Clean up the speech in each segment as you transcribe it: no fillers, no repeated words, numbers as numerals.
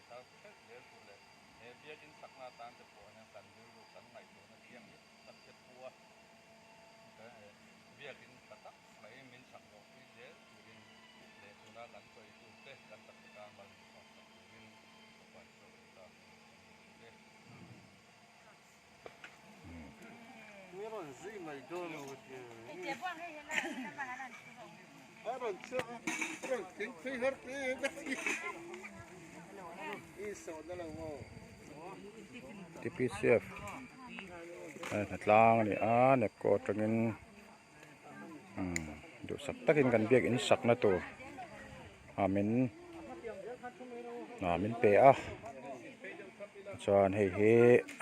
thar thleng zel tur leh he biakin sakna atan te pawh hian kan rilru kan ngaihtuahna thianghlim tak te pu a, biakin tha tak mai min sak zawh pui zel turin leh tuna kan sawi tur te kan taksa tan mal min sawm sak turin Fapa Isua Krista hmingin kan inhrilh e. TPCF hnatlang a ni a Nepco atangin duhsak takin kan biak in sakna tur ah min ah min pe a chuan hei hi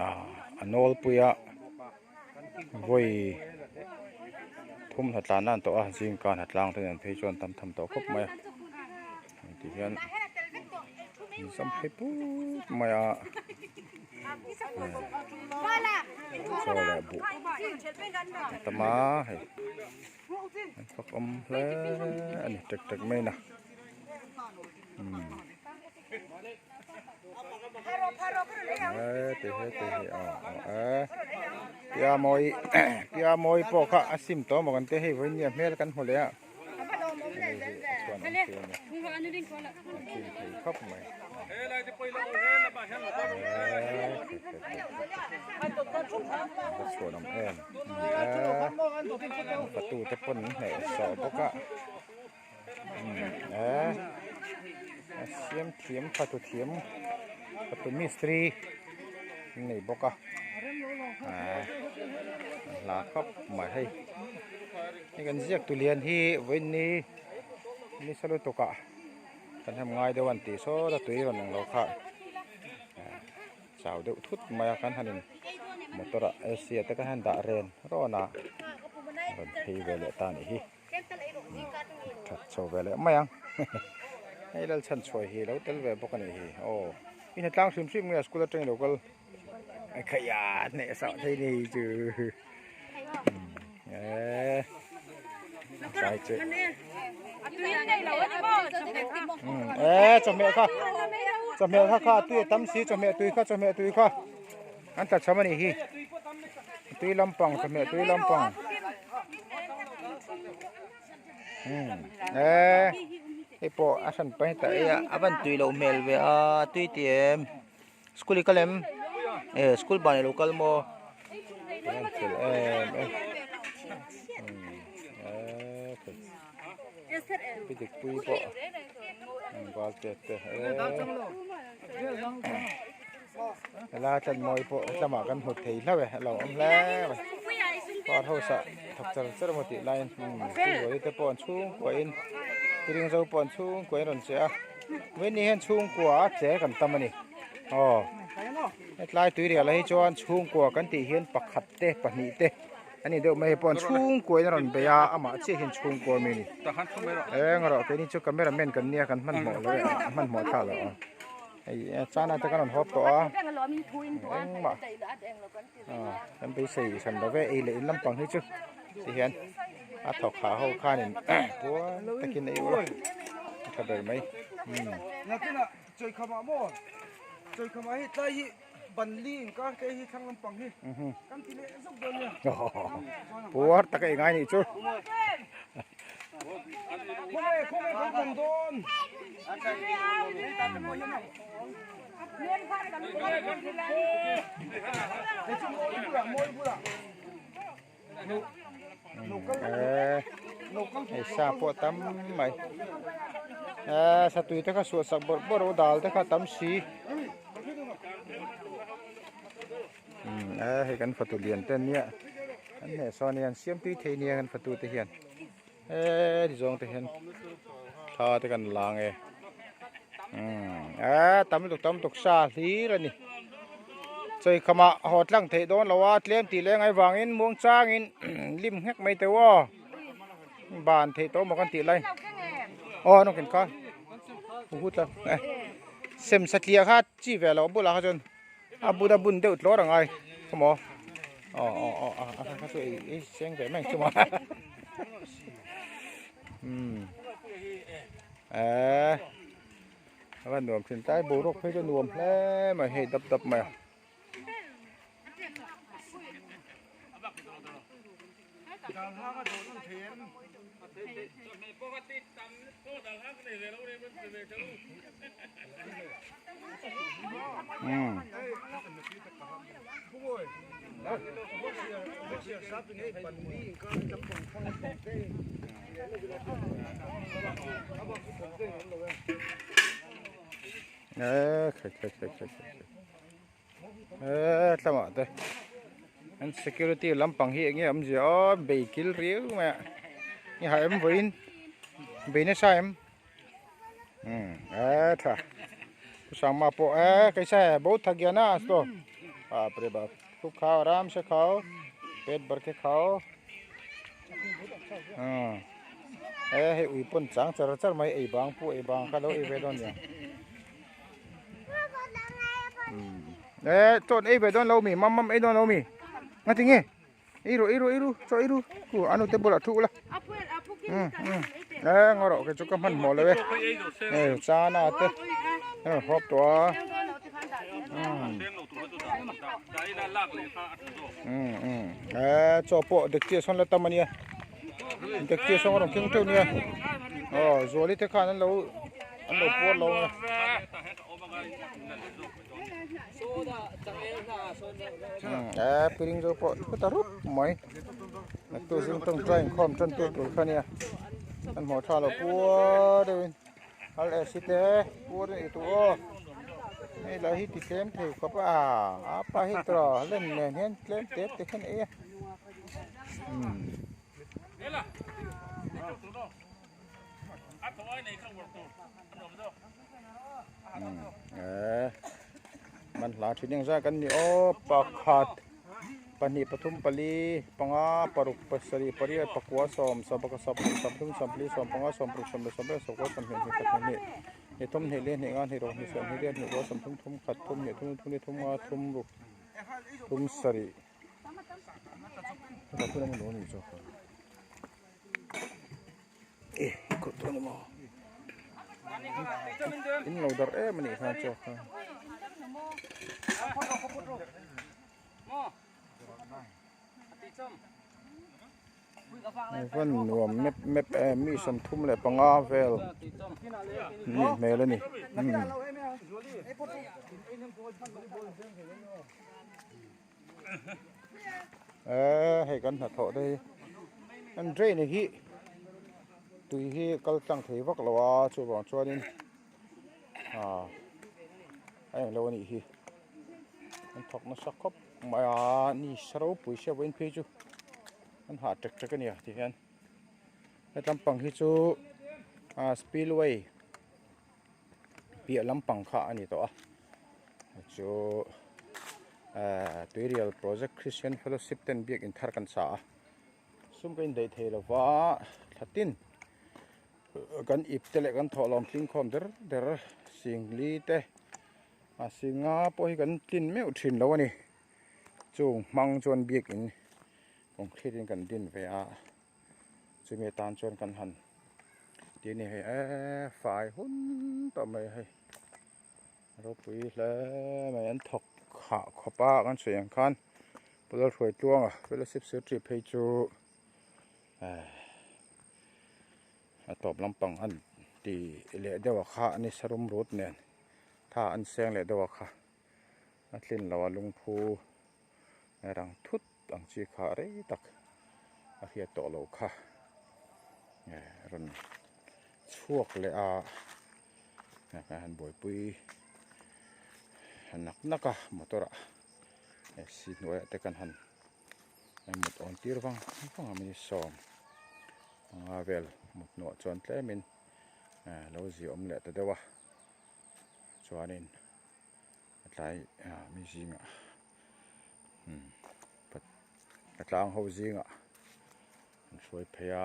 ah a nawlpui a vawi thum hnatlan na an tawh a zingka hnatlang te nen phei chuan tam tham tawh khawp mai a ti hian in zawm phei put mai a chaw leh buh a tam a hei an fak awm hle a ni tek tek mai na umm he ti he ti hi aw aw e pia mawi pia mawi pawh kha a sim tawh maw kan tia hei vawiin nia hmel kan hmu leh a. Hei hi a chhuan awm thei a ni a kim thei khawp mai a chhuan awm em a fatu te pawn an hneh sawh bawk a a siam thiam fatu thiam fatu mistri an nei bawk a a hla khawp mai hei. Hei kan ziak tu lian hi vawiin ni nisa lutuk ah kan hem ngai deuh a an tih saw a tui rawn englo kha chau deuh thut mai a kan han in motor ah ac ah te kan han dah ren rawn a rawn phei ve leh ta a nih hi that chho ve leh mai ang hei Lalchhanchhuai hi lo tel ve bawk a nih hi aw i hnatlang hrim hrim nge school atangin lo kal. Khaya hneh sah thei ni chu sai chu e chawhmeh kha chawhmeh kha kha tui a tam si chawhmeh tui kha chawhmeh tui kha an tla cham a nih hi tui lampang chawhmeh tui lampang e hei pawh a hran pa heta ei a a van tui loh hmel ve a tui ti em. School i kal em? E school ban ilo kal maw? An fel em em. Pi dik pui pawh an val te te e la tlan mawi pawh hetlama kan hmu thei hlauh e a lo awm hle mai par house ah thawk char char emaw tih laiin tui te pawh an chhungkua in tiringzo pawh an chhungkua in rawn che a. Veni hian chhungkua a che kan tam a ni aw hetlai tuirial ah hi chuan chhungkua kan tih hian pakhat te pahnih te a ni deuh mai hei pawh chhungkua in a rawn bei a amah chiah hian chhungkua ami a ni eng erawh keini chu camera man kan nia kan hmanhmawh lo e hmanhmawh thlak loh a hei chana te kan rawn hawp tawh a engmah kan beisei hran lo ve ei leh in lampang hi chu tihian a thawk hah ho khanin puan takin ei ula a tha ber mai umm. Nakinah Chawikhama maw Chawikhama hi tlai hi ban li inkar te hi thlang lampang hi kan ti leh zawk dawn nia. Puar taka i ngai nih chu. Khawnge khawnge kan tam dawn. Hei sa pawh a tam mai eee satui te kha suah sak bawrh bawrh a dal te kha a tam si eee hei kan fatu lian te an nia an hneh sawn a nia an siam tui thei nia kan fatu te hian eee ti zawng te hian thla te kan la ang e eee tam lutuk tam lutuk sa hlir a ni chawi khamah haw tlang theih dawn lo a tlem tih leng ai vangin muang changin lim nghek mai teuh aw ban theih tawh maw kan tih lai aw an awkin kha hut la sem satliah kha chi ve loh bulah kha chuan a bun a bun deuh tlawr angai khawmaw aw aw aw a a kha chu ei ei seng ve mai ang chu maw umm eee. A va nuam thin tlai boruak phei chu a nuam hle mai hei dap dap mai a. Eee tlamah te an security lampang hi enge awmzia aw bei kil riau mai a i ha em vawiin bei nasa em umm eee tha pu sangma pawh eee kaisa he bahut thak gaya na aaj toh baap re baap khub khao aram se khao pet bhar ke khao umm eee hei ui pawn chang char char mai ei bang pawh ei bang kha lo ei ve dawn nia. Ê, chọn ei về đón lâu mì, măm măm ei đón lâu mì. Nghe tiếng nghe. Ei rồi, ei rồi, ei rồi, cho ei rồi. Ku anu te bola thu la. Ừ, ừ. Ê, ngồi rồi cái chỗ cái mình mòเลย. Ê, cha na te. Ê, hộp to. Ừ. Ừ, ừ. Ê, cho bộ được chia xong là tâm anh Được chia xong rồi kinh trâu nia. Ờ, rồi đi thế khả năng lâu an lo puar lo a eh piring zo pawh chu ta rup mai naktu zing tawngtai inkhawm tan tur tur kha nia an hmuh tha lo puar deuhin hal eh si te puar in eitur aw hei lah hi ti tlem thei khawp a apa hi tawh len nen hian tlem te te khan ei a umm. Man hla thin eng zat kan ni aw pakhat pahnih pathum pali panga paruk pasarih pariat pakua sawm sawmpakhat sawmpahnih sawmpathum sawmpali sawmpanga sawmparuk sawmleh sawmpariat sawmkua sawmhnih hnih khat hnih hnih thum hnih li hnih nga hnih ruk hnih sawm hnih riat hnih kua sawmthum thum khat thum hnih thum thum li thum nga thum ruk thum sarih. In lo darh em anih kha chaw kha. Van nuam mep mep em mi 35 vel nih hmel a ni. Eee hei kan hnathawh te hi an drain hi tui hi kal tlang thei vak lo a chuvang chuanin ah a englo a nih hi an thawk nasa khawp mai a ni sa ropui sia vawiin phei chu an hah ṭek ṭek a nia ti hian hetlam pang hi chu ah spillway piah lampang kha a ni tawh a chu ehh tuirial project christian fellowship ten biakin thar kan sa a sum ka indaih thei lo va thla tin kan ip te leh kan thawhlawm tling khawm der der singli te a singa pawh hi kan tlin meuh thin lo a ni chung hmang chuan biakin concrete in kan din ve a. Chumi atan chuan kan han ti a ni hei eee fai hun tawh mai hei ropui hle mai an thawk hah khawp a kan sawi ang khan Pawlal hruai tluanga fellowship secretary phei chu ehh a tawp lampang an ti leh deuh a kha a ni sarum rut nen tha an seng leh deuh a kha a tlin lo a lungphu. Rang thut ang chi kha rei tak a hriat tawh loh kha rawn chhuak leh a kan han buaipui nak nak a motor ah AC hnuaiah te kan han mut awn tir vang vang a minute 15 vel mut hnuah chuan tlemin lo ziah awm leh ta deuh a chuanin. A tlai mi zingah umm a tlang ho zingah an hruai phei a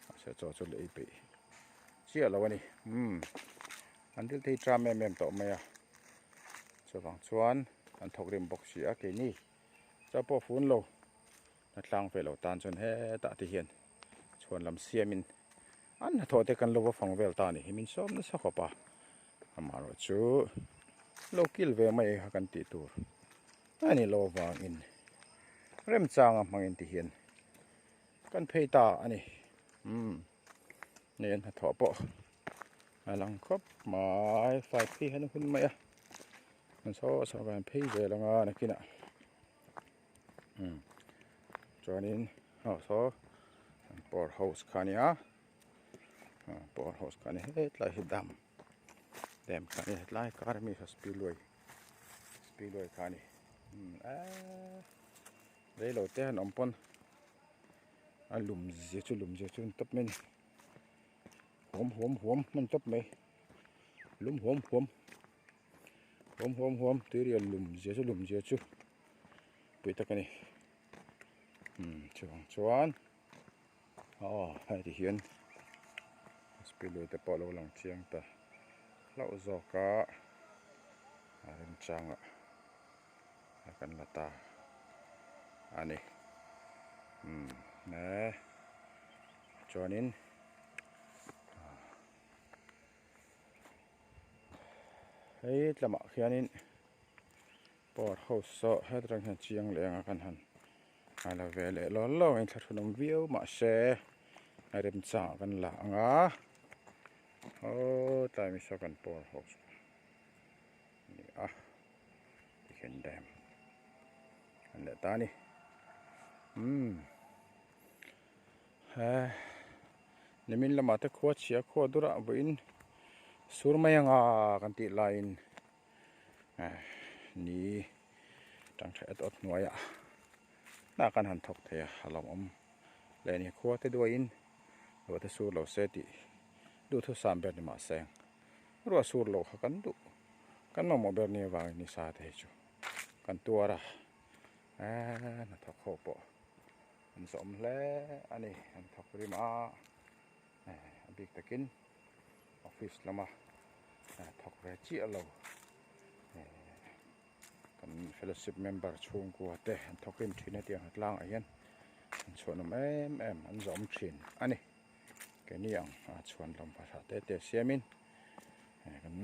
mahse chaw chu la ei peih chiah lo a ni umm an thil te hi tram em em tawh mai a chuvang chuan an thawk rim bawk si a keini chaw pawh fun lo a tlang ve lo tan chuan hetah te hian chhuan lam siamin an hnathawh te kan lo va fang vel ta a ni hi min sawm nasa khawp a. Amaherawhchu lo kil ve mai kha kan tih tur a ni lo avangin remchanga hmangin ti hian kan phei ta a ni. Umm hei an hnathawh pawh a lang khawp mai fai phei hian a hun mai a an saw saw kan phei zel anga nakinah umm chuanin aw saw power house kha a nia power house kha a ni hetlai hi dam dam kha a ni hetlai kar ami kha spillway spillway kha a ni umm eee reilo te han awm pawn a lum zia chu lum zia chu an tawp mai a ni huam huam huam hman tawp mai lum huam huam huam huam huam tuirial lum zia chu lum zia chu pui tak a ni umm chuvang chuan aw hei ti hian spillway te pawh a lo lang chiang ta hlauh zawk a a remchangah kan la ta a ni umm e chuanin hei tlamah khianin power house saw hetah hian chiang leh anga kan han a la ve leh law law a inthlahrun awm viau mahse a remchangah kan la ang a aw tlai mi saw kan power house a ni a tikhian dam an leh ta a ni umm he nimin lamah te khua chhia khua durah vawiin sur mai anga kan tih laiin ni tangtha et awt hnuaiah hnah kan han thawk thei a a lo awm leh a ni khua te duaiin ruah te sur lo se tih duhthusam ber ni mahse ruah sur loh kha kan duh kan mamawh ber ni avangin ni sa te hi chu kan tuar a eee hnathawk ho pawh an zawm hle a ni an thawk rim a a bik takin office lama thawk ve chiah lo kan fellowship member chhungkua te an thawk rim thin a tiang tlangah hian an chhuanawm em em an zawm thin a ni keini ang a chhuan lam pahra te te siamin kan.